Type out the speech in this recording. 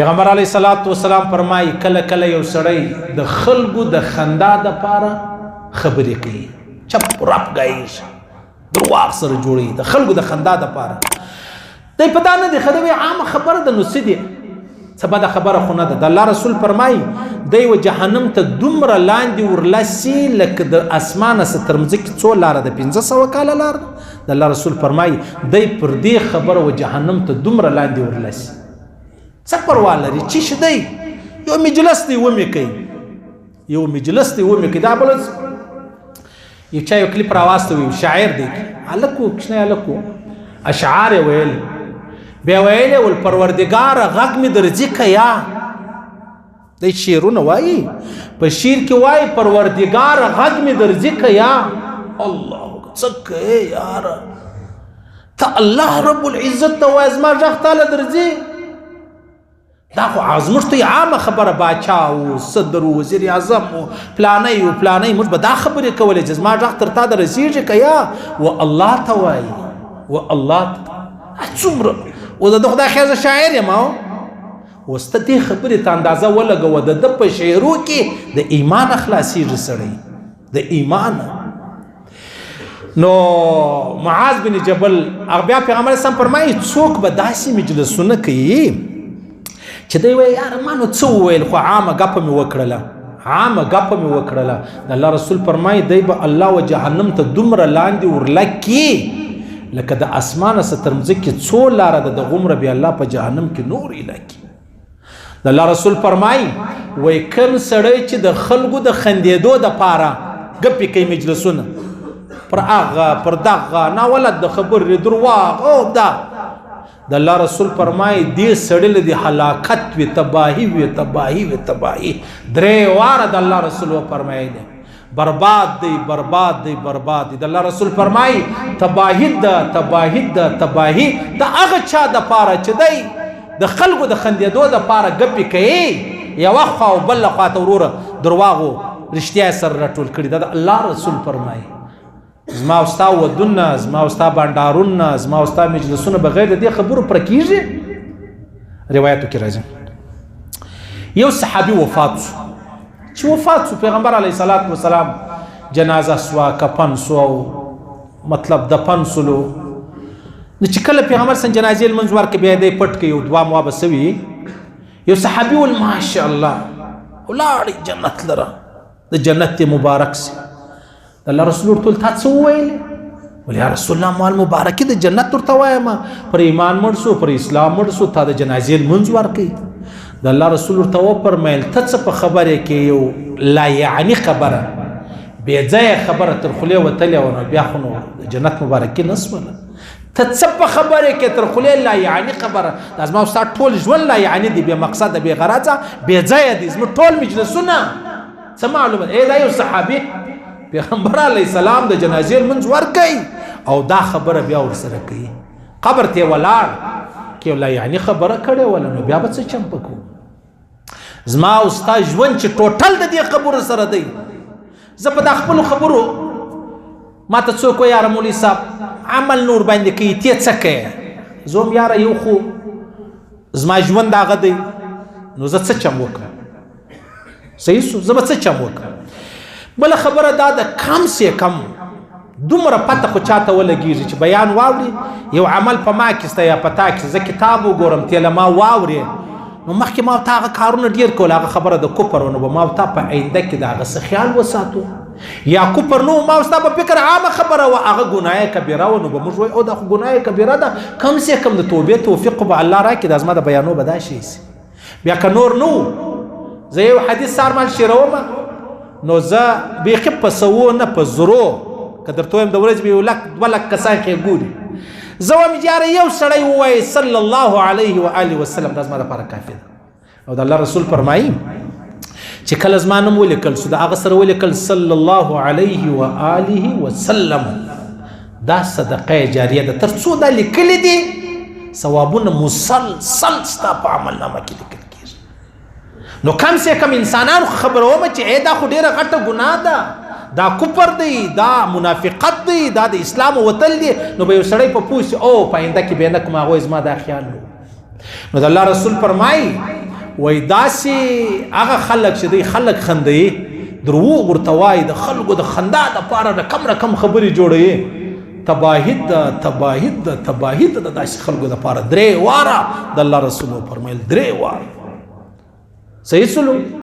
پیغمبر علیه الصلاۃ والسلام فرمایي، کله کله یو سړی د خلکو د خندا د پاره خبرې کوي، چپ رپ ګایږي، درواغ سره جوړوي د خلکو د خندا د پاره. دی په دا نه دی خدای عامه خبره ده، نو څه دي، څه بده خبره خو نه ده. د الله رسول فرمایي دی و جهنم ته دومره لاندې ورلسي لکه د اسمانه څخه تر مځکې څو لاره ده، 500 کاله لار ده. د الله رسول فرمایي دی پر دې خبره و جهنم ته دومره لاندې ورلسي. څه پروا لري چې څه دی، یو مجلس دی ومې کوي، یو مجلس دی ومې کوي. دا بل یو چا یو کلیپ راواستوي، یو شاعر دی، هلک و، کوچنی هلک و، اشعار یې ویل، بیا ویلې ول پروردګاره غږ مې درځي که یا. دی شعرونه وایي، په شعر کې وایي پروردګاره غږ مې درځي که یا. الله څه کوې یاره، ته الله رب العزت ته وایې زما غږ تاله درځي؟ دا خو زموږ ته عامه خبره، باچا و صدر و وزیر اعظم و پلانی و پلانی، موږ به دا خبرې کولې چې زما غږ تر تا د رسېږي که یا. و الله ته وایي، و الله ته څومره و د خدای خیر زه شاعر یم. اوس ته دې خبرې ته اندازه ولګوه، د ده په شعرو کې د ایمان خلاصېږي سړی، د ایمان. نو معاذ بن جبل هغه بیا پیغمبر اسلام فرمایي څوک به داسې مجلسونه کوي چې دی وایي یاره ما نو څه وویل، خو عامه ګپه مې وکړله، عامه ګپه مې وکړله. د الله رسول فرمایي دی به الله و جهنم ته دومره لاندې ورلکي لکه د اسمانه څخه تر مځکې څو لاره ده، دغومره بیا الله په جهنم کې نور ایله کړي. د الله رسول فرمایي وایي کوم سړی چې د خلکو د خندېدو دپاره ګپې کوي مجلسونه پر هغه پر دغه ناولد د خبرې درواغ او دا، د الله رسول فرمایي دې سړي له دې هلاکت وي، تباهي وي، تباهي وي، تباهي. درې واره د الله رسول وفرمایلی برباد دی، برباد دی، برباد دی. د الله رسول فرمایي تباهي ده، تباهي ده، تباهي د هغه چا دپاره چې دی د خلکو د خندېدو دپاره ګپې کوي، یوه خوا او بله خوا ته وروره درواغو رښتیا یې سره راټول کړي. دا د الله رسول فرمایي زما او ستا ودونه، زما او ستا بانډارونه، زما او ستا مجلسونه بغیر د دې خبرو پوره کېږي؟ روایتو کې راځي یو صحابي وفات شو، چې وفات شو پیغمبر علیه الصلاة والسلام جنازه سوه، کفن سو او مطلب دفن سولو. نو چې کله پیغمبر سن جنازې لمونځ ورکړ، بیا دی پټ کړي، یو دعا موا به سوي. یو صحابي ول ماشاءالله ولاړی جنت لره، د جنت دې مبارک سي. د الله رسول ورته وویل تا څه وویلې؟ ویل یا رسول الله مال مبارکي د جنت ورته وایم، پر ایمان مړ سو، پر اسلام مړ سو، تا د جنازې لمونځ ورکړي. د الله رسول ورته وفرمیل ته څه په خبرې کې یو لا یعنی خبره، بې ځایه خبره تر خولې وتلې وه، نو بیا خو نو د جنت مبارکي نه سوله. ته څه په خبرې کې تر خولې لا یعنی خبره، دا زما ستا ټول ژوند لا یعنی دی، بې مقصده، بې غرضه، بې ځایه دی، زموږ ټول مجلسونه څه معلومه. ای دا یو صحابي پیغمبر علیه السلام د جنازې لمونځ ورکوي او دا خبره بیا ورسره کوي، قبر ته ولاړ کې لا یعنی خبره کړې وله، نو بیا به څه چم پکو؟ زما او ستا ژوند چې ټوټل د دې خبرو سره دی. زه په دا خپلو خبرو ما ته څوک وایي یاره مولوي صاحب عمل نور باندې کوي، ته څه کوې؟ زه وایم یاره یو خو زما ژوند هغه دی، نو زه څه چم وکړم؟ صحیح سو، زه به څه چم وکړم؟ بله خبره دا ده کم سه کم دومره پته خو چاته ولګېږي چې بیان واوري، یو عمل په ما کې سته یا په تا کې، زه کتاب وګورم ته له ما واورې، نو مخکې ما تا هغه کارونه ډېر کول، هغه خبره د کفر و، نو به ما تا په آینده کې د هغه څه خیال وساتو. یا کفر نو ما ستا په فکر عامه خبره وه، هغه ګناه کبیره وه، نو به موږ وایو او دا خو ګناه کبیره ده، کم سه کم د توبې توفیق به الله راکړي، دا زما د بیانو به دا شی سي. بیا که نور نو زه یو حدیث سار مال شیروم، نو زه بیخي په سوو نه په زرو، که درته وایم د ورځې به یو لک دوه لک کسان خې ګوري، زه وایم یاره یو سړی ووایي صلی الله علیه و آله وسلم، دا زما دپاره کافي ده. او د الله رسول فرمایي چې کله زما نوم ولیکل سو، د هغه سره ولیکل صلی الله علیه و آله وسلم، دا صدقه جاریه ده، تر څو دا لیکلي دي ثوابونه مسلسل ستا په عمل نامه کې لیکل کېږي. نو کم سه کم انسانانو خبروم چې ای دا خو ډېره غټه ګناه ده، دا کفر دی، دا منافقت دی، دا د اسلام وتل دی، نو به یو سړی په پوه سي او په آینده کې به نه کوم، هغوی زما دا خیال نو. نو د الله رسول فرمایي وای داسې هغه خلک چې دی خلک خندوي، دروغ ورته وایي، د خلکو د خندا دپاره رقم رقم خبرې جوړوي، تباهي ده، تباهي ده، تباهي ده د داسې خلکو دپاره. درې واره د الله رسول وفرمیل، درې واره. صحیح سلو.